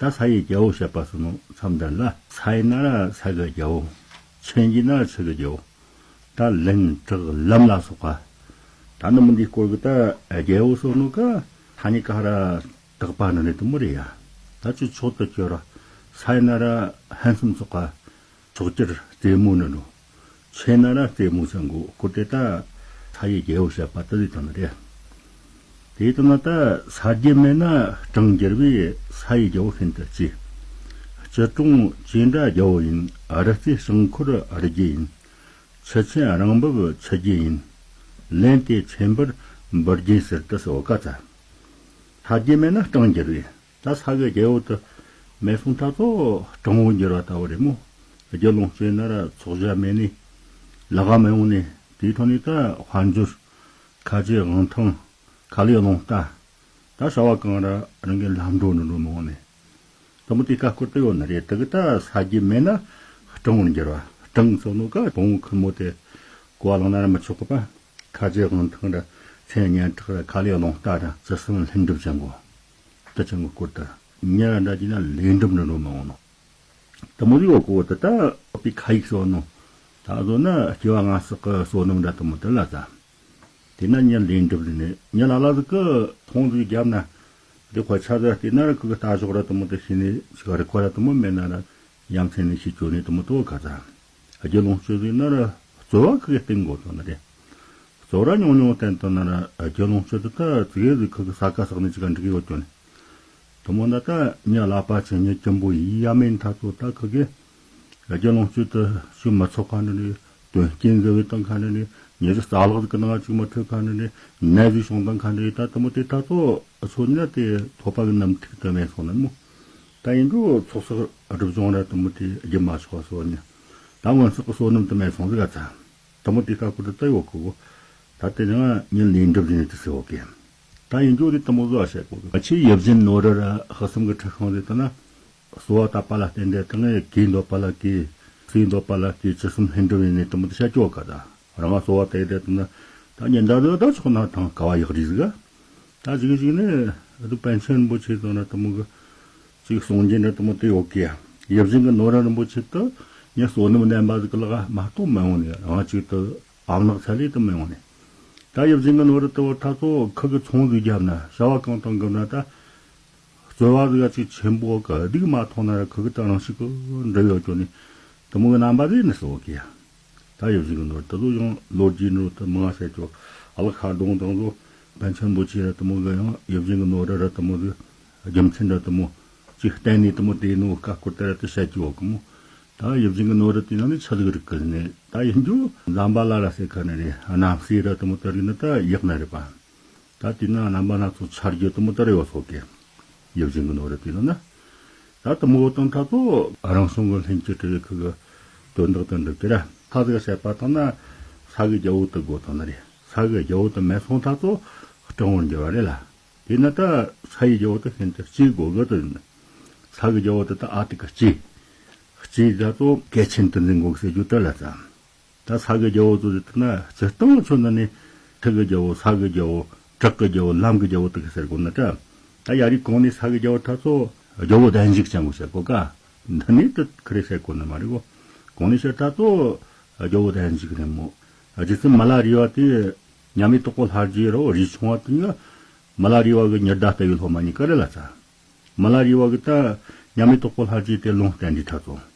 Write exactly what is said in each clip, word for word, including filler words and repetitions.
ད་ས་ཡི་རྒྱལ་པོ་བཤད་པ་སོགས་ནོ་མཚམས་འདི་ལ། ས་ཡི་ན་ར་ས་གི་རྒྱལ་པོ། ཆུ་ཡི་ན་ར་ཆུ་གི་རྒྱལ་པོ། ད་ལན་བྲག་ལམ་ལ་སོགས་པ། ད་ནི་མི་འདིའི་སྐོར་གི་ད་རྒྱལ་པོ་སོགས་ནོ་ག་ཐ་སྙད་ག་ར་དག་པ་ནི་ནི་དུ་མོ་རེད་ཡ། ད་ཅི་ཕྱོགས་དུ་གྱུར་ར། ས་ཡི་ན་ར་ཧན་སུམ་སོགས་པ། ཕྱོགས་གྱུར་རྩེ་མོ་ནི་ནོ། ཆེ་ན་ར་རྩེ་མོ་ཟེར་གོ། སྐོར་དེ་ད་ས་ཡི་རྒྱལ་པོ་བཤད་པ་དེ་ཟིག་དང་ནི་རེད། དེ་ལྟ་ན་ད་ས་རྒྱུ་མེད་ན་གྲང་འགྱུར་བས། ས་ཡི་རྒྱལ་པོ་ཤིན་ཏུ་གཅེས། སྐྱིད་གྲོང་ཅི་འདྲ་རྒྱལ་པོ་ཡིན། རི་རྩེ་ཤིང་འཁོར་རི་རྒྱུ་ཡིན། ཆུ་ཆེན་རང་འབབ་ཆུ་རྒྱུ་ཡིན། ལན་དེ་ཆེན་པོར་འབུར་རྒྱུ་ཟེར་དུ་ཟེར་བ་ག་ཚ། ས་རྒྱུ་མེད་ན་གྲང་འགྱུར་བས། ད་ས་གི་རྒྱལ་པོ་དེ་མེད་སོང་ད་ཚོ་གྲང་བོ་འགྱུར་བ་ལྟ་བུ་རེད་མོ། རྒྱུ་ལོངས་སྤྱོད་ན་ར་ཚོགས་བྱ་མེད་ནི། ལ་ག་མི་ཡོང་ནི། དེའི་ཐོག་ནས་ད་དཔལ་འབྱོར། ཁ་རྗེ་དབང་ཐང་། ཁ་ལས་རླུང་རྟ། ད་བྱ་བ་གང་ར་རང་གི་ལམ་འགྲོ་ནི་འགྲོ་མི་ཡོང་ནི། དུ་མོ་དེ་ཀ་སྐོར་དུ་ཡོད་ནི་རེད། དེ་གི་ད་ས་རྒྱུ་མེད་ན་གྲང་བོར་འགྱུར་བ། གྲང་ཚོ་ནོ་ཀ་བོང་ཁུ་མོ་དེ་གོ་བ་ལང་ན་ར་མི་ཆོག་གི་པ། ཁ་རྗེ་དབང་ཐང་ར་མཚན་སྙན་གྲགས་ར་ཁ་ལས་རླུང་རྟ་ར་ཇི་སྲིད་ལྷུན་གྲུབ་ཅན་གོ། དེ་ཅན་གོ་སྐོར་དུ་ཉེ་ར་འདྲ་གྱི་ན་ལས་འགྲུབ་ནི་རོ་མ་འོང་ནོ། དུ་མོ་ཡོད་གོ་དེ་ད་པི་ཁ་ཡིག་སོ་ནོ། ད་བཟོ་ན་སྐྱེ་བ་སྔ་ཕྱི་གི་བསོད་ནམས་འདྲ་དུ་མོ་དེ་ལ་ད། དེ་ན་ཉེ་ལས་འགྲུབ་ནི་ཉེ་ལ་ལ་ཟིག་གི་ཐོང་ཟིག་བརྒྱབ་ན། དེ་ཁོ་ཆ་ཟིག་དེ་ན་ར་ཁུ་གི་ལྟ་ཞོག་ར་དུ་མོ་དེ་ཤི་ནི་ཞིག་རི་ཁོ་ར་དུ་མོ་མེད་ན་ར་ཡ་མཚན་ནི་ཤི་ཅོ་ནི་དུ་མོ་དོ་ག་ད། རྒྱུ་ལོངས་སྤྱོད་ཟིག་ན་ར་རྩོལ་བ་ཁུ་གི་སྟེང་གོ་དོ་ན་རེད། རྩོལ་ར་ཉུང་ཉུང་བསྟན་དོ་ན་ར་རྒྱུ་ལོངས་སྤྱོད་དུ་ད་ཙི་གེ་ཟིག་ཁུ་གི་ས་ཀ་ས་ནི་ཅི་ག་འགྲིག་གི་ཡོད་ཅོ་ནི། དུ་མོ་ན་ད་ཉ་ལ་པ་ཆེ་ཉ་ཅན་པོ་ཡི་ཡ་མེད་ཐ་ཚོ་ད་ཁུ་གི་རྒྱུ་ལོངས་སྤྱོད་དུ་ཞུ་མི་ཚོགས་ཁ་འདྲ་ནི། དོན་རྐྱེན་ཟེར་བའི་སྟེང་ཁ་འདྲ་ནི། ཉེ་རི་རྩ་ལག་གི་ནང་ཅིག་མ་ཐོས་ཁ་འདྲ་ནི། ནད་ཟིག་བྱུང་སྟེང་ཁ་འདྲ་ནི། ད་དུ་མོ་དེ་ད་ཚོ་ཚོ་ཉ་དེ་ཐོབ་པ་གི་རྣམ་ཐིག་དུ་མེད་སོང་ནི་མོ། ད་ཡིན་འགྲོ་ཚོགས་སུ་སྒྲུབ་སྦྱོང་ར་དུ་མོ་དེ་རྒྱུ་མ་ཆོག་སོ་ཉ། ད་སྔོན་ཚོགས་གི་བསོད་ནམས་དུ་མེད་སོང་ཟིག་ག་ཚ། དུ་མོ་དེ་ཀ་ཀུ་དུ་ད་ཡོད་ཁུ་གོ། ད་དེ་ནི་ང་ཉིན་ལས་འགྲུབ་ཟིན་ནི་དུ་ཟེར་བོ་གེ། ད་ཡིན་འགྲོ་དེ་དུ་མོ་བཟོ་བ་བྱེད་གོ་གི། ང་ཆེ་ཡིད་བཞིན་ནོར་ར་ར་ཧ་སམ་གི་ཁྲི་ཤོང་དེ་ད་ན། གསོལ་བ་བཏབ་པ་ལ་བརྟེན་ཏེ་དང་ངས་གོས་འདོད་པ་ལ་གོས། ཟས་འདོད་པ་ལ་ཟས། ཇི་སྲིད་ལྷུན་གྲུབ་ཡིན་ནས་དུ་མོ་དུ་བྱ་སྐྱོ་ག་ད། རང་ང་གསོལ་བ་བཏབ་དེ་དུ་ན་ད་ཉིན་ཟླ་དུ་ད་ཆོག་ན་ཐང་ཀ་བ་ཡག་རིག་ཟིག་ད་ཅིག་ཅིག་ནས་ཨ་དུ་པཎ་ཆེན་རིན་པོ་ཆེ་དང་ན་དུ་མོ་གི་ཅིག་གསུང་རྒྱུན་ར་དུ་མོ་དུ་ཡོད་གི་ཡ། ཡིད་བཞིན་གི་ནོར་ར་རིན་པོ་ཆེ་དུ་ཉིན་བསོད་ནམས་ལྡན་པ་ཟིག་གི་ལག་མ་གཏོགས་མ་ཡོང་ནས་རང་ཅིག་དུ་ཨམ་ལག་ཚ་ལས་དུ་མི་ཡོང་ནས། ད་ཡིད་བཞིན་གི་ནོར་ར་དུ་བོ་ད་ཚོ་ཁུ་གི་ཚོང་ཟིག་བརྒྱབ་ན་བྱ་བ་གང་དང་གི་ན་ད། རྩོལ་བ་ཟིག་ཅིག་ཆེན་པོ་གི་སྡིག་མ་ཐོག་ན་ར་ཁུ་གི་ད་རང་ཤི་གི་འདྲི་ཡོད་ཅོ་ནི། དུ་མོ་གི་རྣམ་པ་ཟིག་ནི་སོ་གི་ཡ། ད་ཡིད་བཞིན་གི་ནོར་དུ་ཟོ་ཡང་ལོ་རྒྱུས་ནོར་དུ་མང་ཟེར་ཅོ། ཨ་ལ་ཁ་གདོང་དང་ཟོ་པཎ་ཆེན་པོ་ཆེ་ར་དུ་མོ་གི་ཡང་ཡིད་བཞིན་གི་ནོར་ར་ར་དུ་མོ་ཟིག་རྒྱུ་མཚན་ར་དུ་མོ་ཅིག་བསྟན་ནི་དུ་མོ་དེ་ནོ་ཀ་ཀོ་ཏ་ར་དུ་བཤད་ཀྱི་ཡོད་གི་མོ། ད་ཡིད་བཞིན་གི་ནོར་ར་དེ་ནང་ནི་ཆ་ཟིག་རིག་གི་ནི་ད་ཡིན་རྒྱུ་འཛམ་བྷ་ལ་ར་ཟེར་ཁ་ནི་རེད། གནམ་སའི་ར་དུ་མོ་དེ་རིག་ནི་ད་ཡག་ནི་རེད་པ། ད་དེ་ན་རྣམ་པ་སྣ་ཚོགས་འཆར་རྒྱུ་དུ་མོ་ལྟར་ཡོད་སོགས་ཀྱི། ཡིད་བཞིན་གྱི་ནོར་རེ་དེ་ན་ན། ད་དུ་མོ་དང་ཐ་ཚོ་རང་བྱུང་གི་ལྷུན་གྱིས་གྲུབ་པའི་ཁུ་གི་དོན་དག་ཏུ་འགྲུབ་ཀྱི་ར། ས་གི་བཤད་པ་དང་ན་ས་གི་རྒྱལ་པོ་དུ་དགོས་དང་ན་རེ། ས་གི་རྒྱལ་པོ་དུ་མེད་སོང་ཐ་ཚོ་སྤྲང་བོར་འགྱུར་བ་རེད་ལ། དེ་ན་ད་ས་ཡི་རྒྱལ་པོ་དུ་ཤིན་ཏུ་གཅེས་དགོས་གི་དུ་ཡིན། ས་གི་རྒྱལ་པོ་དུ་ད་ཨ་ཏི་གི་གཅེས། གཅེས་ད་ཚོ་གལ་ཆེན་དུ་འཛིན་དགོས་གི་ཟེར་རྒྱུ་དུ་ལ་ཙམ། ད་ས་གི་རྒྱལ་པོ་ཚོ་ཟེར་ན་སྤྱིར་བཏང་ཆོ་ན་ནི་ཁྲི་གི་རྒྱལ་པོ། ས་གི་རྒྱལ་པོ། བྲག་གི་རྒྱལ་པོ། ལམ་གི་རྒྱལ་པོ་དག་གི་ཟེར་གོ་ན་ད། ད་ཡ་རིགས་གོང་ནས་ས་གི་རྒྱལ་པོ་ཐ་ཚོ་རྒྱལ་པོ་གདན་ཞུགས་ཅན་གོ་ཟེར་གོ་ཀ། འདི་ནས་དུ་ཁི་རེ་ཟེར་གོ་ནི་མ་རེད་གོ། གོང་ནས་ཤར་ཐ་ཚོ་རྒྱལ་པོ་གདན་ཞུགས་རེད་མོ། རྗེ་བཙུན་མི་ལ་རས་པ་དེ་མཉམ་མེད་དོག་པོ་ལྷ་རྗེ་རོ་རིགས་ཆུང་བ་དེ་ནི་མི་ལ་རས་པ་གི་ཉི་ཟླ་ལྟ་བུའི་སློབ་མ་གཉིས་ཀ་རེད་ལ་ཙ། མི་ལ་རས་པ་གི་ད་མཉམ་མེད་དོག་པོ་ལྷ་རྗེ་དེ་ལུང་བསྟན་དུས་ཐ་ཚོ།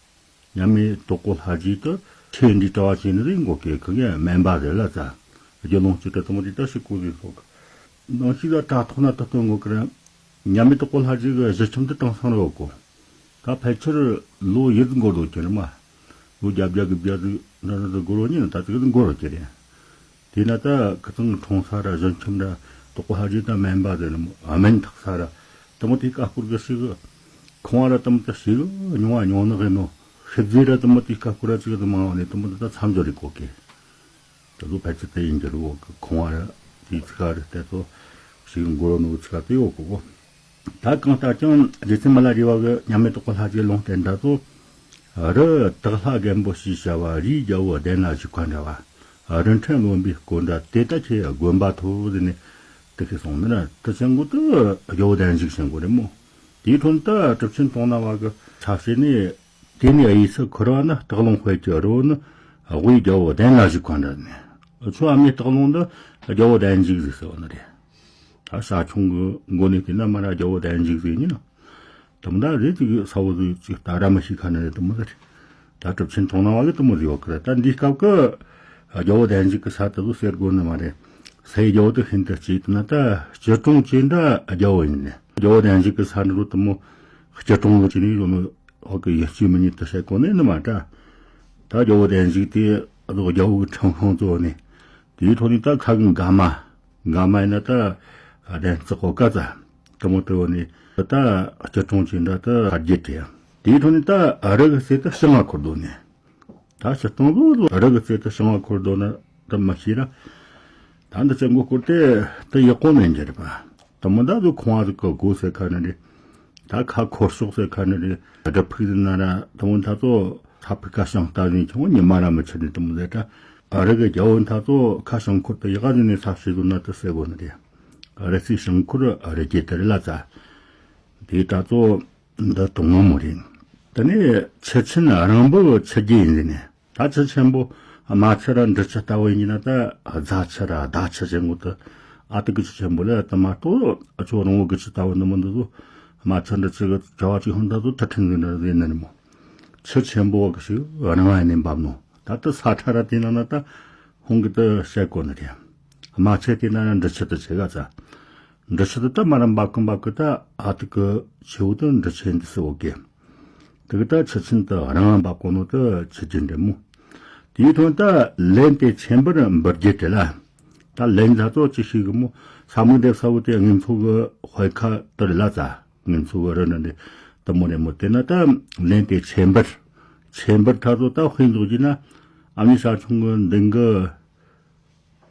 མཉམ་མེད་དོག་པོ་ལྷ་རྗེ་དུ་ཆོས་འདི་གྲྭ་བ་བྱས་ནི་རེད་འགོ་གི་ཁུ་གེ་སྨན་པ་རེད་ལ་ཙ། རྒྱུ་ལོངས་སྤྱོད་དུ་དུ་མོ་དེ་ད་ཤི་ཀུ་རེད་སོག། ནང་ཤི་ལ་དྲ་ཐོག་ན་དུ་སྟོན་འགོ་གི་རེད། མཉམ་མེད་དོག་པོ་ལྷ་རྗེ་གི་གཞི་ཁྱིམ་དུ་དེང་སང་རེད་གོ། ད་ཕལ་ཆེར་ལོ་ཡིད་འགོར་འགྲོ་གི་རེད་མ། ལོ་བརྒྱ་བརྒྱ་གི་བརྒྱ་ཟིག་འདྲ་འདྲ་ཟིག་འགོར་རོ་ཉིན་ད་ཙིག་ཟིག་འགོར་རོ་གི་རེད། དེས་ན་ད་ཁི་ཚང་འཁྲུངས་ས་ར་གཞོན་ཁྱིམ་ར་དོག་པོ་ལྷ་རྗེ་དང་སྨན་པ་ཟེར་ནི་སྨན་ཐག་ས་ར་དུ་མོ་དེ་ཀ་སྐོར་གི་ཞིག་ཁོང་བ་ར་དུ་མོ་དེ་ཞིག་མྱོང་བ་མྱོང་ནག་ཡིན་ནོ། ཤི་རྫས་ར་དུ་མོ་དེ་ཀ་སྐོར་ར་ཅིག་དུ་མང་བ་ནས་དུ་མོ་དེ་ད་མཚམས་སྦྱོར་རེ་གོ་གི། དུ་ལོ་ཕལ་ཆེར་དེ་ཡིན་གྱི་རུ་བོ་གི་ཁོང་བ་ར་དེའི་ཚིག་ར་དེ་ཚོ་ཞིག་འགོར་ནོ་ཚིག་དེ་ཡོད་གོ་གོ། ད་གང་ལྟར་ཀྱང་རྗེ་བཙུན་མི་ལ་རས་པ་གི་མཉམ་མེད་དོག་པོ་ལྷ་རྗེ་ལུང་བསྟན་ད་ཚོ། རི་དྭགས་ལྷ་རྒན་པོ་ཞེས་བྱ་བ་རིའི་རྒྱལ་པོ་གདན་ལ་བཞུགས་པ་འདྲ་བ། རི་ཕྲན་རློན་པའི་སྐོར་འདྲ་དེ་ལྟ་ཁྱེད་དགོན་པ་ཐོབ་ཟེར་ནས་དེ་ཁས་སོང་ནི་ར་དུ་ཆེན་གོ་དུ་རྒྱལ་པོ་གདན་བཞུགས་ཆེན་གོ་རེད་མོ། དེའི་འཕྲོ་ད་གྲུབ་ཆེན་དོང་ནང་བ་གི་ས་བྱེས་ནས། དེ་ནས་གཡས་སུ་འཁོར་བ་ན་སྟག་ལུང་དཔལ་གྱི་རི་བོ་ནི། དབུས་རྒྱལ་པོ་གདན་ལ་བཞུགས་པ་འདྲ་ནས། ཁྱོད་ཨ་མའི་སྟག་ལུང་འདི་རྒྱལ་པོ་གདན་འཇིགས་ཟིག་ཟེར་བ་ནི་རེད། ད་ཞར་བྱུང་གི་མགོ་ནས་བལྟས་ན་མ་ར་རྒྱལ་པོ་གདན་འཇིགས་ཟིག་ཡིན་ན། དེ་མོ་ད་རེད་ཅིག་ས་བོ་ཟིག་ཅིག་ད་ར་མ་ཤི་ཁ་ནས་རེད་དེ་མོ་ཟིག་རེད། ད་གྲུབ་ཆེན་དོང་ནང་བ་གི་དེ་མོ་ཟིག་ཡོད་གི་རེད། ད་འདིའི་སྐབས་ཀྱི་རྒྱལ་པོ་གདན་འཇིགས་ཀྱི་ས་དེ་ཚོ་ཟེར་དགོས་ནི་མ་རེད། སའི་རྒྱལ་པོ་དེ་ཤིན་ཏུ་གཅེས་དེ་ན་ད་སྐྱིད་གྲོང་ཅན་འདྲ་རྒྱལ་པོ་ཡིན་ནས། རྒྱལ་པོ་གདན་འཇིགས་ཀྱི་ས་འདྲ་རུ་དེ་མོ་སྐྱིད་གྲོང་ལ་ཅི་ནས་ཡོད་ནོ་འོག་གི་ཡིད་ཆེས་མི་ཉིད་དུ་བཤད་གོ་ནས་ནི་མ་འདྲ། ད་རྒྱལ་པོ་གདན་འཇིགས་དེ་རྒྱལ་པོ་གི་ཁྲིམས་ཁང་གཙོ་བོ་ནས། དེའི་ཐོག་ནས་ད་ཁ་གི་འགའ་མ། འགའ་མ་ཡིན་ན་ད་གདན་རྩེ་གོ་ཀ་ཙ། དེ་མོ་དེ་བོ་ནས་ད་སྐྱིད་གྲོང་ཅན་འདྲ་ད་ཁ་རྒྱས་དེ། དེའི་ཐོག་ནས་ད་རི་གི་རྩེ་ད་ཞིང་ང་འཁོར་དོ་ནས། ད་སྤྱིར་བཏང་ལོ་ལོ་རི་གི་རྩེ་ད་ཞིང་ང་འཁོར་དོ་ན་ད་མི་ཤེས་ར། ད་འདི་ཅན་གོ་སྐོར་དེ་ད་ཡག་པོ་མེད་འགྱུར་པ། དེ་མོ་ད་དུ་ཁོང་བ་ཟིག་གི་སྒོ་ཟེར་ཁ་ནི་རེད། ད་ཁ་འཁོར་ཤོག་ཟེར་ཁ་ནི་རེད། སྒྲུབ་ཕུག་ཟིན་ན་ར་དེ་མོ་ད་ཚོ་ས་ཕུག་ཁ་བྱང་ལྟ་ཟིན་ཆུང་ཉི་མ་ར་མི་ཆད་ནས་དེ་མོ་ཟེར་ད། ཨ་རི་གི་རྒྱལ་པོ་ད་ཚོ་ཁ་བྱང་འཁོར་དུ་ཡག་ཟིན་ནས་ས་ཕྱི་ཟོ་ན་དུ་ཟེར་གོ་ནི་རེད། ཨ་རི་སི་བྱང་འཁོར་ཨ་རི་རྒྱལ་དར་ལ་ཙ། དེ་ད་ཚོ་འདི་དུ་ངོ་མོ་རེད། དེ་ནས་ཆུ་ཆེན་རིང་པོ་ཆུ་རྒྱུད་ཡིན་ཟིན་ནས། ད་ཆུ་ཆེན་པོ་རྨ་ཆུ་ར་འབྲི་ཆུ་ལྟ་བུ་ཡིན་ན་ད་རྫ་ཆུ་ར་ཟླ་ཆུ་ཆེན་པོ་དུ་ཨ་ཏི་གི་ཆུ་ཆེན་པོ་ལ་དུ་མ་གཏོགས་ཨ་ཆུ་རིང་པོ་གི་ཆུ་ལྟ་བུ་ནི་མི་འདུག་ཟོ། རྨ་ཆུ་འབྲི་ཆུ་གི་བྱ་བ་ཅིག་ཧོན་ད་ཚོ་ཁྲི་ཁྲི་འཛིན་འདྲ་ཟིན་ནི་མོ། ཆུ་ཆེན་པོ་གི་ཞིག་རིང་བ་ནས་འབབ་ནོ། ད་དུ་ས་ཁྲ་ར་དེ་ན་ན་ད་ཧོང་གི་དུ་བཤད་གོ་ནི་རེད། རྨ་ཆུ་དེ་ན་ན་འབྲི་ཆུ་དུ་ཆེ་ག་ཙ། འབྲི་ཆུ་དུ་ད་མ་ར་འབབ་གི་འབབ་གི་ད་ཨ་ཏི་གི་ཆེ་བོ་དུ་འབྲི་ཆུ་འདི་སི་འོ་གེ། དེ་གི་ད་ཆུ་ཆེན་དུ་རིང་བ་འབབ་གོ་ནོ་དུ་ཆུ་རྒྱུན་འདྲེ་མོ། དེའི་ཐོག་ད་ལན་དེ་ཆེན་པོར་འབུར་རྒྱུ་དེ་ལ། ད་ལན་ད་ཚོ་ཅི་ཞིག་གི་མོ་ས་མུ་དེབ་ས་བོ་དེ་ངན་ཚོ་གི་དཔེ་ཁ་དུ་རེ་ལ་ཙ། ངན་ཚོ་གི་རི་ནི་འདི་དུ་མོ་རེ་མོ་དེ་ན་ད་ལན་དེ་ཆེན་པོར། ཆེན་པོར་ད་ཚོ་ད་དཔེ་འཇོག་རྒྱུ་ན་ཨ་མི་ས་ཆུང་གི་འདི་གི་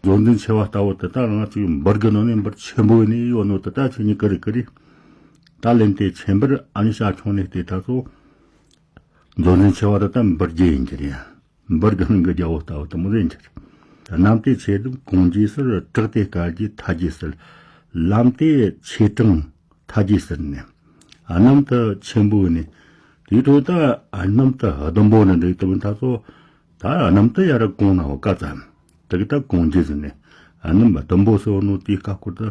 མཛོ་འཛིན་ཆེ་བ་ལྟ་བུ་དེ་ད་རང་ཚོའི་འབུར་གི་ནང་ནས་འབུར་ཆེན་པོ་ནས་ཡོད་ནོ་དེ་ད་ཆུ་ནི་ཀི་རི་ཀི་རི། ད་ལན་དེ་ཆེན་པོར་ཨ་ནི་ཤ་ཆུང་ནས་དེ་ད་ཚོ་མཛོ་འཛིན་ཆེ་བ་དེ་ད་འབུར་རྒྱུ་ཡིན་གྱི་རེད། འབུར་གི་ནང་གི་རྒྱལ་པོ་ལྟ་བུ་དེ་མོ་ཟེར་ཡིན་གྱི་རེད། གནམ་དེ་ཆེ་དུ་གོང་རྒྱས་ཟེར། བྲག་དེ་དཀར་རྒྱས་ཐ་རྒྱས་ཟེར། ལམ་དེ་ཆེ་དྲང་ཐ་རྒྱས་ཟེར་ནས། གནམ་དུ་ཆེན་པོ་ནས། དེའི་ཐོག་ད་གནམ་དུ་ཟླུམ་པོ་ནས་འདྲེ་ལྟ་བུ་ད་ཚོ། ད་གནམ་དུ་ཡར་གོང་ན་བ་ཀ་ཙམ། དེ་གི་ད་གོང་རྒྱས་ཟེར་ནས། གནམ་ཟླུམ་པོ་ཟེར་བ་ནོ་དེའི་ཀ་སྐོར་དུ།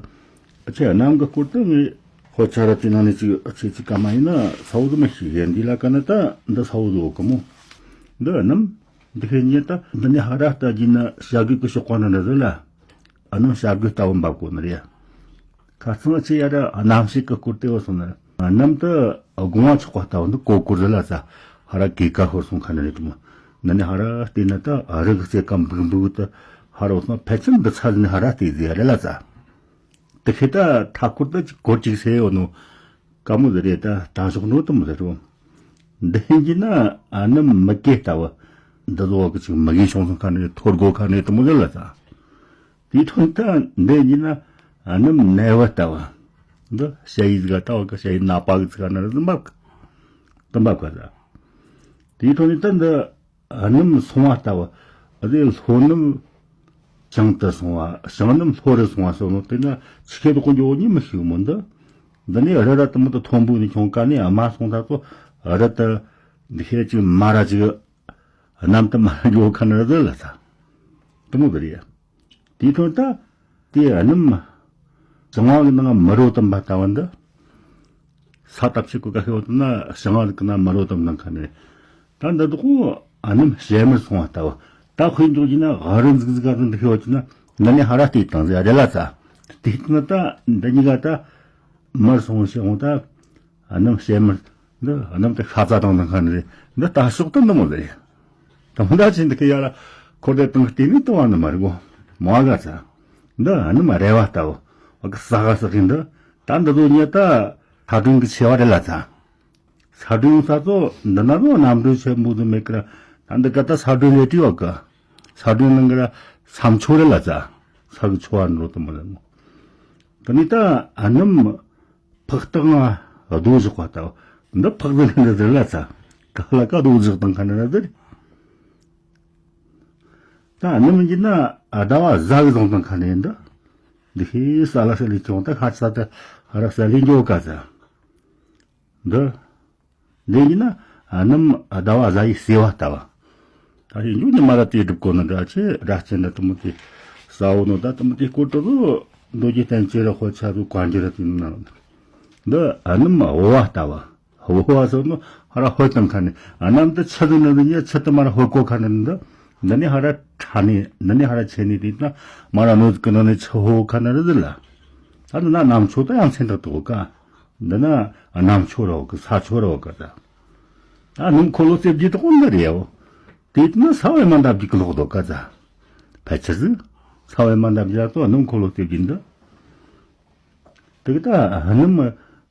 ཨ་ཆེ་གནམ་གི་སྐོར་དུ་ངས་ཧོ་ཆ་ར་དེ་ནང་ནས་ཅིག་ཨ་ཆེ་ཅིག་ཀ་མ་ཡིན་ན་ས་བོ་དུ་མ་ཤེས་ཡན་འདི་ལ་ཀ་ན་ད་འདི་ས་བོ་དུ་འོ་ཀ་མོ། འདི་གནམ། འདི་ཁའི་ཉེ་ད་འདི་ནས་ཧ་ར་ལྟ་རྒྱུ་ན་བྱ་རྒོད་ཀྱི་ཤོག་པ་ན་འདྲ་ཟེར་ལ། ཨ་ནམ་བྱ་རྒོད་ལྟ་བུ་འབབ་གོ་ནི་རེད། ཁ་ཚང་ཆེ་ཡ་ར་གནམ་གཤིས་ཀྱི་སྐོར་དེ་བ་སོང་ན། གནམ་དུ་དགུང་བ་ཆགས་པ་ལྟ་བུ་འདི་གོ་གོ་རེ་ལ་ཙ། ཧ་ར་གེ་ཀ་ཧོར་སོང་ཁ་ནི་རེད་དུ་མོ། ན་ནི་ཧ་ར་བལྟས་ན་ད་ཨ་རི་གི་རྩེ་ཀ་འབུག་འབུག་དུ་ཧ་ར་བ་སོང་ཕལ་ཆེར་འདི་ཚ་ནི་ཧ་ར་བལྟས་ཟེར་ཡ་རེད་ལ་ཙ། དེ་ཁེ་ད་མཐའ་སྐོར་དུ་ཅིག་སྐོར་ཅིག་ཟེར་ཡོད་ནོ། ཀ་མོ་ཟེར་རེད་ད་ད་ཞོག་ནོ་དུ་མོ་ཟེར་རོ། འདི་ཧིན་གྱི་ན་ཨ་ནམ་མི་སྐད་ལྟ་བུ། འདི་ཚོ་བ་གི་ཅིག་མི་གི་བྱུང་སོང་ཁ་ནི་ཐོར་གོ་ཁ་ནི་དུ་མོ་ཟེར་ལ་ཙ། དེའི་ཐོག་ད་འདི་ཡིན་ན་ཨ་ནི་ནད་པ་ལྟ་བུ། འདི་ཞ་ཡི་ཟིག་ལྟ་བུ་གི་ཞ་ཡི་ནད་པ་གི་ཚིག་ན་ར་འཛིན་པ་གི། འཛིན་པ་གི་ཟ། དེའི་ཐོག་ནས་ད་འདི་ཨ་ནི་སོང་བ་ལྟ་བུ། ཨ་དེ་ལྷོ་ནི་བྱང་དུ་སོང་བ་བྱང་ནི་ལྷོ་རུ་སོང་བ་སོང་ནོ་དེ་ན་ཆི་ཁེ་དུ་ཀུན་གྱི་འོ་ཉི་མི་ཤིག་མོ་འདི། འདི་ནས་རི་ར་དུ་མོ་དུ་ཐོན་བུ་ནི་ཁྱོང་ཀ་ནས་ཨ་མ་སོང་ད་ཚོ་རི་དུ་འདི་ཤེ་ཅིག་མ་ར་ཅིག་གནམ་དུ་མ་འགྱོ་ཁ་ན་ར་ཟེར་ལ་ས། དུ་མོ་གི་རེད། དེའི་ཐོག་ད་དེ་གནམ་བྱང་བ་གི་ནང་མི་རོ་དམ་པ་ལྟ་བུ་འདི། ས་ཐབས་ཆེ་གོ་ཀ་ཤེ་བ་དུ་ན་བྱང་བ་གི་ན་མི་རོ་དམ་ནང་ཁ་ནས། ད་འདི་དུ་ཁོ་གནམ་ཞལ་མར་སོང་བ་ལྟ་བུ། ད་དཔེ་འཇོག་གྱི་ན་ཧ་རི་འཛིག་འཛིག་ག་དུ་འདི་ཤེ་བ་གྱི་ན་ན་ནི་ཧ་ར་བལྟས་དང་ཟེར་རེ་ལ་ས། དེ་ན་ད་འདི་གཉིས་ཀ་ད་མར་སོང་ཤེ་འོང་ད། གནམ་ཞལ་མར། འདི་གནམ་དེ་ཤ་ཚ་དང་དང་ཁ་ནས་རེད། འདི་ལྟ་ཕྱོགས་དུ་འདི་མོ་ལ་རེད། དང་ད་ཅི་འདི་གི་ཡ་ར་ཁོ་དེ་དང་བལྟས་ནས་ལྟ་བ་ནི་མ་རེད་གོ། མ་ག་ཚ། འདི་གནམ་རེ་བ་ལྟ་བུ། འོ་གི་ས་ག་ས་གི་འདི། ད་འདི་ཚོ་ཉིད་ད་ས་སྒྲོན་གི་ཆེ་བ་རེད་ལ་ཚ། ས་སྒྲོན་ས་ཚོ་འདི་ན་ཚོ་གནམ་སྒྲོན་ཆེན་པོ་དུ་མེད་ཀི་ར། ད་འདི་ག་ད་ས་སྒྲོན་ལས་བྲིས་བ་གི། ས་སྒྲོན་ནང་གི་ར་ས་མཆོག་རེད་ལ་ཚ། ས་གི་ཆོ་བ་འགྲོ་དུ་མ་རེད་མོ། དེ་ནས་ད་གནམ། ཕག་སྟག་ང་རྡོ་བཞག་པ་ལྟ་བུ། འདི་ཕག་ཟེར་ནི་ཟེར་ལ་ཚ། ག་ལ་ཀ་རྡོ་བཞག་དང་ཁ་ནི་ན་ཟེར། ད་གནམ་གྱི་ན་ཟླ་བ་གཟའ་གི་བཟང་དང་ཁ་ནི་འདི། འདི་ཤི་ས་ལ་ས་ལི་ཅོང་ད་ཁ་ཚ་ད་ཧ་ར་ས་ལི་འགྱོ་ཀ་ཚ། འདི། འདི་ཡིན་ན་སྣུམ་ཟླ་བ་གཟའ་ཡི་ཟེ་བ་ལྟ་བུ། ད་ཞིག་འཇུག་ནི་མ་ར་དེ་སྒྲུབ་གོ་ནི་འདྲ་ཆེ་ར་ཅན་འདྲ་དུ་མོ་དེ་ས་འོ་ནོ་ད་དུ་མོ་དེ་སྐོར་དུ་རུ་འདོད་རྒྱུ་བསྟན་བཅོས་ར་དཔེ་ཆ་རུ་གོན་རྒྱུ་ར་དེ་ནང་འདི་སྣུམ་འོ་བ་ལྟ་བུ། འོ་བ་སོ་ནོ་ཧ་ར་ཧོད་དང་ཁ་ནི་སྣུམ་དུ་ཆུ་དུ་ནི་ནི་ཆུ་དུ་མ་ར་ཧོད་གོ་ཁ་ནི་འདི། འདི་ནི་ཧ་ར་ཁྲ་ནི་འདི་ནི་ཧ་ར་ཆེ་ནི་དེ་ན་མ་ར་ནོ་ཀི་ནི་ནི་ཆུ་ཧོ་ཁ་ནི་རི་ཟི་ལ། ད་འདི་ན་གནམ་མཆོག་ད་ཡང་ཚན་དག་ཏུ་གོ་ཀ། འདི་ན་གནམ་མཆོག་ར་འོ་ཀི་ས་མཆོག་ར་འོ་ཀ་ད། ད་སྣུམ་འཁོར་ལོ་རྩེ་བརྒྱད་དག་འདི་རེད་འོ། དེ་ན་ས་བའི་མ་འདབ་ཀྱི་ལོག་དོ་ཀ་ད། ཕལ་ཆེར་ཟིག་ས་བའི་མ་འདབ་རྒྱ་དོ་སྣུམ་འཁོར་ལོ་རྩེ་བརྒྱད་འདི། དེ་གི་ད་སྣུམ་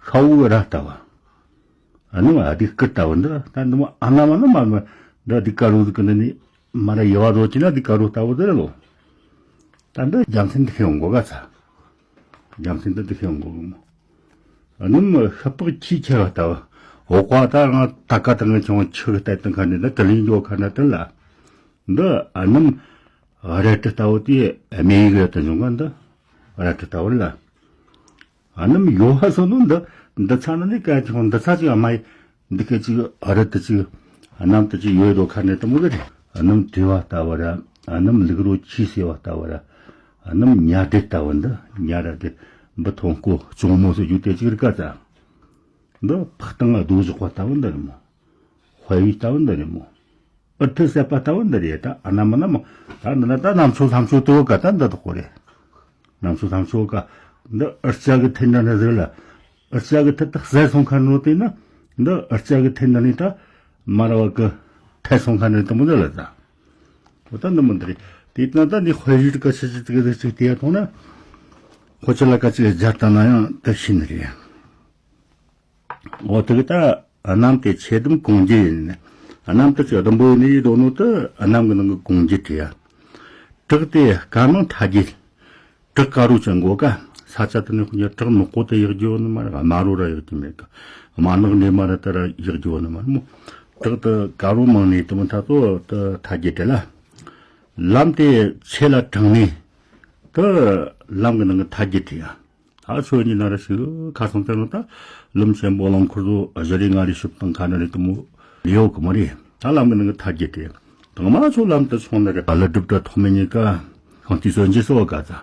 ཤ་བོ་ར་ལྟ་བུ། སྣུམ་ཨ་དིག་ཀི་ལྟ་བུ་འདི་ད་འདི་མོ་ཨ་ན་མ་ན་མ་མ་འདི་དིག་ཀ་རུ་ཟིག་གི་འདི་ནི་མ་ར་ཡེ་བ་རོ་ཅི་ན་དིག་ཀ་རུ་ལྟ་བུ་ཟེར་ལོ། ད་འདི་རྒྱ་མཚན་འདི་ཤེས་འོང་གོ་ག་ཚ། རྒྱ་མཚན་འདི་འདི་ཤེས་འོང་གོ་གི་མོ། སྣུམ་ཤ་པགས་ཁྱི་ཁྱེར་བ་ལྟ་བུ། འོག་པ་ད་རང་ད་ཀ་ད་ང་ཆུང་ཆུ་གི་ལྟ་དང་ཁ་ནི་ད་དྲི་ལིང་འཇོག་ཁ་ན་དྲི་ལ། འདི་སྣུམ་རལ་གྲི་ལྟ་བུ་དེ་སྨད་ཡིག་རལ་དུ་འབྱུང་ག་འདི་རལ་གྲི་ལྟ་བུ་ལ། སྣུམ་ཡོ་བ་སོ་ནོ་འདི་འདི་ཚ་ན་ནི་ཀ་ཆུང་འདི་ཚ་ཅིག་ཨ་མ་ཡི་འདི་ཀ་ཅིག་རི་དུ་ཅིག་གནམ་དུ་ཅིག་ཡོད་དོ་ཁ་ནི་དུ་མོ་གི་རེད། སྣུམ་བྲེ་བ་ལྟ་བུ་ར་སྣུམ་ལུག་རོ་ཁྱི་སེ་བ་ལྟ་བུ་ར་སྣུམ་ཉ་དྲེད་ལྟ་བུ་འདི་ཉ་ར་དེ་འབུ་ཐོང་ཀོ་གཅུང་མོ་སུ་རྒྱུ་དེ་ཅིག་རི་ཀ་ཙ། འདི་ཕག་སྟེང་རྡོ་བཞག་པ་ལྟ་བུ་འདི་རེད་མོ། དཔའ་བོའི་ལྟ་བུ་འདི་རེད་མོ། ཨུ་ཐུ་སད་པ་ལྟ་བུ་འདི་རེད་ད་ཨ་ན་མ་ན་མོ། ད་འདི་ན་ད་གནམ་མཆོག་ལྷ་མཆོག་དུ་བ་ག་ད་འདི་དག་གོ་རེད། གནམ་མཆོག་ལྷ་མཆོག་ག་འདི་ཨུ་ཅག་གི་ཐེན་འདྲ་ནི་ཟེར་ལ། ཨུ་ཅག་གི་ཐེན་ད་ཟད་སོང་ཁ་ནོ་དེ་ན། འདི་ཨུ་ཅག་གི་ཐེན་འདྲ་ནི་ད་མ་ར་བ་གི་ཐད་སོང་ཁ་ནི་དུ་མོ་འདི་ལ་ད། འོ་ད་འདི་མོ་འདི་རེད། དེ་ན་ད་འདི་དཔེ་ཡིག་ག་ཆི་ཆི་ཙི་གི་ཙི་ཅིག་དེ་ཡ་ཐོང་ན། ཁོ་ཆི་ལ་ག་ཅིག་སྦྱར་ལྟ་ན་ཡང་ད་ཤི་ནི་རེད། འོ་དེ་གི་ད་གནམ་དེ་ཆེ་ལྡུམ་གོང་རྒྱུ་ཡིན། གནམ་དེ་ཆེ་ལྡུམ་པོ་ཡིན་ནི་ཡིད་དོ་ནོ་དེ་གནམ་གི་ནང་གི་གོང་རྒྱུ་དེ་ཡ། བྲག་དེ་དཀར་མང་ཐ་རྒྱུད། བྲག་དཀར་རོ་ཅན་གོ་ཀ། ས་ཆ་དེ་ནི་ཁོ་ཉ་བྲག་ནག་པོ་དེ་ཡག་རྒྱུ་ནི་མ་རེད། དམར་རོ་ར་ཡག་རྒྱུ་མེད་ཀ། དམར་ནག་འདྲེ་མ་ར་དེ་ར་ཡག་རྒྱུ་ནི་མ་རེད་མོ། བྲག་དེ་དཀར་རོ་མང་ནི་དེ་མོ་ཐ་ཚོ་དེ་ཐ་རྒྱུད་དེ་ལ། ལམ་དེ་ཆེ་ལ་དྲང་ནི། དེ་ལམ་གི་ནང་གི་ཐ་རྒྱུད་དེ་ཡ། ད་ཆོས་ཉིད་ན་ར་ཞིག་ཁ་སང་དེ་ནི་ད་ལམ་ཆེན་པོ་རླངས་འཁོར་ཚོ་བཞི་རེ་ལྔ་རེ་ཤུབ་བཏང་ཁ་ནི་རེད་དུ་མོ་ལེའོ་གི་མ་རེད། ད་ལམ་གི་ནང་གི་ཐ་རྒྱུད་དེ་དང་མ་ཚོ་ལམ་དུ་སོང་ནི་རེད། ལ་སྒྲུབ་གྲྭ་ཐོག་མེད་གཉིས་ཀ་ཤིང་རྟའི་སྲོལ་འབྱེད་སོགས་ག་ཚ།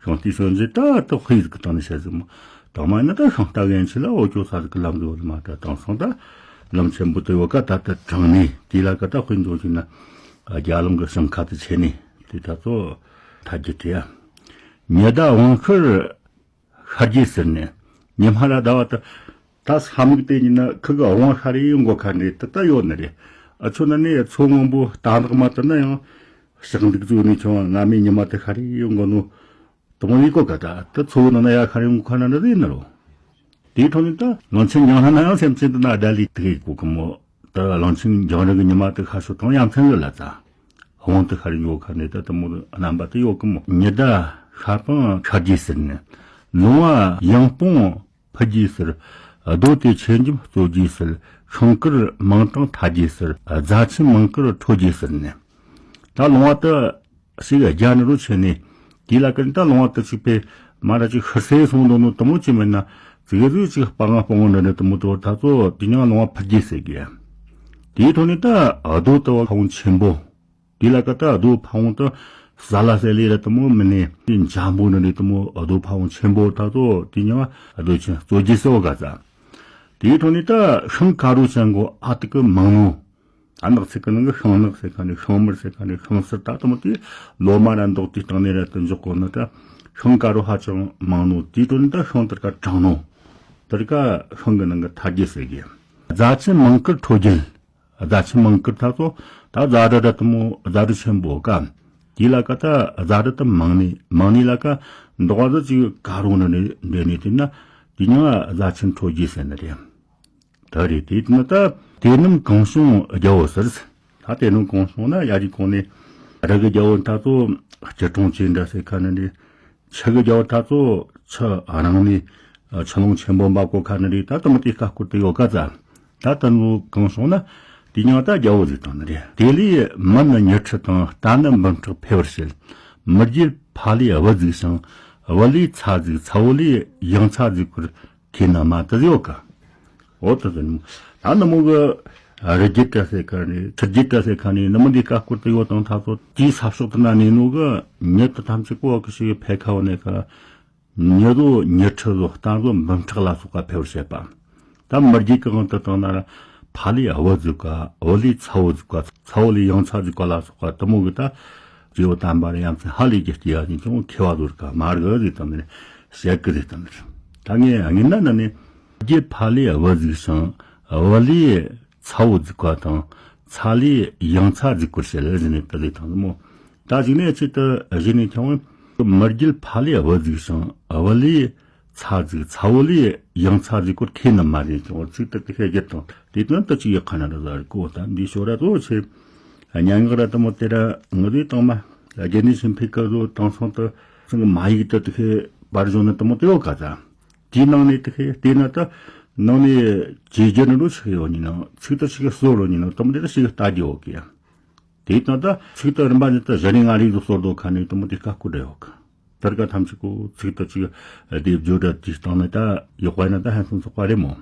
ཤིང་རྟའི་སྲོལ་འབྱེད་ད་ད་དཔེ་ཟིག་གི་སྟེང་ནས་བཤད་ཟིག་མོ། དང་མ་ཡིན་ན་ད་ཤིང་རྟ་གན་ཆི་ལ་འོ་ཅོ་ཚ་ཟིག་གི་ལམ་ཟིག་འོ་ལ་མ་ད་དང་སོང་ད་ལམ་ཆེན་པོ་དུ་ཡོད་ཀ་ད་ད་དྲང་ནི་དེ་ལ་ཀ་ད་དཔེ་འཛོ་ཞིག་ན་རྒྱ་ལམ་གི་ཤིང་ཁ་དུ་ཆེ་ནི་དེ་ད་ཚོ་ཐ་རྒྱུད་དེ་ཡ། ཉི་ཟླ་དབང་ཤར་ཤར་རྒྱུ་ཟེར་ནས། ཉི་མ་ར་ཟླ་བ་དེ། ད་ས་མིག་དེ་ཉིན་ན་ཁུ་གི་དབང་ཤར་ཡོང་གོ་ཁ་ནས་དེ་ད་ཡོད་ནི་རེད། ཨ་ཆོ་ན་ནི་མཚོ་སྔོན་པོ་རྟ་ནག་མ་དེ་ན་ཡང་ཞག་འདུག་ཚོ་ནི་ཆུང་བ་སྔ་མའི་ཉི་མ་དེ་ཤར་ཡོང་གོ་ནོ། དེ་མོ་ཡིན་གོ་ག་ད་དེ་མཚོ་ནང་ན་ཡ་ཤར་ཡོང་གོ་ཁ་ན་འདྲ་ཡིན་ནི་རོ། དེའི་ཐོག་ནས་ད་གླང་ཆེན་རྒྱང་ལྷ་ན་ཡང་སེམས་ཅན་དེ་ན་ཨ་ད་ལི་དེ་གི་གོ་གི་མོ། ད་གླང་ཆེན་རྒྱང་རིང་གི་ཉི་མ་དེ་ཤར་ཤོ་དང་ཡ་མཚན་ལ་ལ་ད། དབང་དུ་ཤར་ཡོད་ཁ་ནས་ད་དེ་མོ་རྣམ་པ་དེ་ཡོད་གི་མོ། ཉི་ཟླ་ཤར་སྤང་ཤར་རྒྱུ་ཟེར་ནས། ལུང་བ་ཡང་སྤོང་ཕུ་རྒྱུ་ཟེར། རྡོ་དེ་ཆེ་འཇིམ་རྩོད་རྒྱུ་ཟེར། ཤིང་དཀར་མང་དྲང་ཐ་རྒྱུ་ཟེར། རྫ་ཆེན་མང་དཀར་ཁྲོ་རྒྱུ་ཟེར་ནས། ད་ལུང་བ་དེ་ཞིག་རྒྱ་ནི་རུ་ཆེ་ནས། དེ་ལ་ཀིན་ད་ལུང་བ་དེ་ཅིག་པས་མ་ར་ཅིག་ཤི་སེ་སོང་འདུག་ནོ་དེ་མོ་ཅི་མིན་ན། ཙི་གེ་ཙི་ཅིག་སྤང་ང་སྤང་ངོ་འདྲ་ནས་དེ་མོ་དོར་ད་ཚོ་དེ་ཉང་ལུང་བ་ཕུ་རྒྱུ་ཟེར་གི། དེའི་ཐོག་ནས་ད་རྡོ་དེ་བ་ཕ་བོང་ཆེན་པོ། དེ་ལ་ཀ་ད་རྡོ་ཕ་བོང་དུ་ཟ་ལ་ཟེ་ལི་ར་དེ་མོ་མི་ནས་འཇམ་པོ་འདྲ་ནས་དེ་མོ་རྡོ་ཕ་བོང་ཆེན་པོ་ད་ཚོ་དེ་ཉང་རྡོ་ཆེན་རྩོད་རྒྱུ་ཟེར་བ་ག་ཚ། དེའི་ཐོག་ནས་ད་ཤིང་དཀར་རོ་ཅན་གོ་ཨ་ཏི་ཀི་མང་ནོ། ཨ་ནག་ཚིག་གི་ནང་གི་ཤིང་ནག་ཟེར་ཁ་ནས་ཤིང་དམར་ཟེར་ཁ་ནས་ཤིང་སེར་ད་དུ་མོ་དེ་ལོ་མ་ར་མདོག་དེའི་སྟེང་ནས་ར་དུ་འཇོག་གོ་ནི་ད་ཤིང་དཀར་རོ་ཧ་ཅང་མང་ནོ། དེའི་དོན་ད་ཤིང་དེར་ཀ་དྲང་ནོ། དེར་ཀ་ཤིང་གི་ནང་གི་ཐ་རྒྱུ་ཟེར་གི། རྫ་ཆེན་མང་དཀར་ཁྲོ་རྒྱུད། རྫ་ཆེན་མང་དཀར་ད་ཚོ་ད་རྫ་རི་ར་དུ་མོ་རྫ་རི་ཆེན་པོ་ཀ། དེ་ལ་ཀ་ད་རྫ་རི་དུ་མང་ནི་མང་ནི་ལ་ཀ་མདོག་རྫ་ཅིག་དཀར་རོ་ནི་འདྲེ་ནི་དེ་ན་དེ་ཉང་རྫ་ཆེན་ཁྲོ་རྒྱུད་ཟེར་ནི་རེད། ད་རེད་དེ་ན་ད་དེ་རྣམས་གང་བྱུང་རྒྱལ་པོ་ཟེར། ད་དེ་རྣམས་གང་བྱུང་ན་ཡ་གི་གོང་ནས་རི་གི་རྒྱལ་པོ་ད་ཚོ་སྐྱིལ་ཀྲུང་ཅེ་འདྲ་ཟེར་ཁ་ནི་འདི། ཆུ་གི་རྒྱལ་པོ་ད་ཚོ་ཆུ་རང་ནས་ཆུ་ཀླུང་ཆེན་པོ་འབབ་གོ་ཁ་ནི་རེད། ད་དུ་མ་དེ་ཀ་སྐོར་དུ་ཡོད་ཀ་ཙ། ད་དེ་རྣམས་གང་བྱུང་ན་དེ་ཉང་ད་རྒྱལ་པོ་ཟིག་དང་ནི་རེད། དེ་ལས་མི་ནི་ཉི་ཁྲི་དང་། རྟ་ནི་འབུམ་ཕྲག་འཕེལ་བར་བྱེད། མི་རྒྱུད་ཕ་ལས་བུ་བརྫུས་ཤིང་། བུ་ལས་ཚ་བརྫུས། ཚ་བོ་ལས་ཡང་ཚ་བརྫུས་པར། ཁྱེད་ན་མ་དུ་ཡོད་ཀ། འོ་ད་དེ་ནི་ད་ནི་མོ་གི་རི་རྒྱུད་དྲ་ཟེར་ཁ་ནི་ཁྲི་རྒྱུད་དྲ་ཟེར་ཁ་ནི་ནི་མོ་འདི་ཀ་སྐོར་དུ་ཡོད་དང་ཐ་ཚོ་དེའི་ས་ཕྱོགས་དུ་ན་ནི་ནོ་གི་མྱི་དུ་ཐམས་ཅད་གོ་གི་ཞིག་ཕེ་ཁ་བ་ནི་ཁ། མྱི་རོ་མྱི་ཁྲི་རོ་རྟ་རོ་འབུམ་ཕྲག་ལ་སོགས་པ་ཕེ་བར་བྱེད་པ། ད་མི་རྒྱུད་ཀྱི་དབང་དུ་བཏང་ན་ཕ་ལས་བུ་ཟིག་ག་བུ་ལས་ཚ་བོ་ཟིག་ག་ཚ་བོ་ལས་ཡང་ཚ་ཟིག་ག་ལ་སོགས་པ་དུ་མོ་གི་ད་རྗེ་བོ་དམ་པ་རེ་ཡང་ཚན་ཧ་ལས་ཀྱི་སྐྱེ་བ་ནི་ཀྱང་ཁེ་བ་ཟོར་ག་མ་རྒ་ཟིག་དང་ནི་བཤད་གི་ཟིག་དང་ནི། ད་ངས་ངས་ན་ན་ནི་རྒྱུད་ཕ་ལས་བུ་ཟིག་ཞིང་བུ་ལས་ཚ་བོ་ཟིག་ག་དང་ཚ་ལས་ཡང་ཚ་ཟིག་གོ་བཤད་ལ་ཟིན་ནི་ད་ཟིག་དང་ནི་མོ། ད་གཞུག་ནས་ཆེད་དུ་གཞི་ནས་ཁྱོང་མི་རྒྱུད་ཕ་ལས་བུ་ཟིག་ཞིང་བུ་ལས་ཚ་ཟིག་ཚ་བོ་ལས་ཡང་ཚ་ཟིག་སྐོར་ཁས་ནི་མ་རེད་ཀྱང་ཚིག་ཏུ་དེ་ཤེས་རྒྱུ་དང་དེ་དོན་དུ་ཅི་ཡག་ཁ་ན་ར་ཟ་རེད་གོ། ད་འདི་ཤོ་ར་ཏོ་ཆེ་སྙན་ངག་ར་དུ་མོ་དེ་ར་ངུ་རེ་དང་མ་རྒྱ་ནི་ཤིང་ཕི་ཀ་རོ་དང་སོང་དུ་ཚང་གི་མ་ཡིག་དུ་དེ་ཤེས་པར་བཟོ་ནི་དུ་མོ་དེ་ཡོད་ག་ད། དེའི་ནང་ནས་དེ་ཤེས་དེ་ན་ད་ནང་ནས་ཇེ་ཇེ་ནི་རོ་ཆེ་ཡོད་ནི་ན་ཚིག་ཏུ་ཆེ་གི་སོ་རོ་ནི་ན་དུ་མོ་དེ་ར་ཆེ་གི་ལྟ་རྒྱུ་ཡོད་གི་ཡ། དེ་དང་ད་ཚིག་ཏུ་རིམ་པ་ནི་ད་གཞི་ནས་ང་རིག་ཏུ་སོར་དོ་ཁ་ནས་དུ་མོ་དེ་ཀ་ཀུ་འདྲ་ཡོད་གི། དར་ག་ཐམས་ཅད་ཀོ་ཚིག་ཏུ་ཅིག་སྡེབ་སྦྱོར་འདྲ་དེ་སྟེང་ནས་ད་ཡོག་པ་ན་ད་ཧན་སུམ་ཚོགས་པ་རེད་མོ།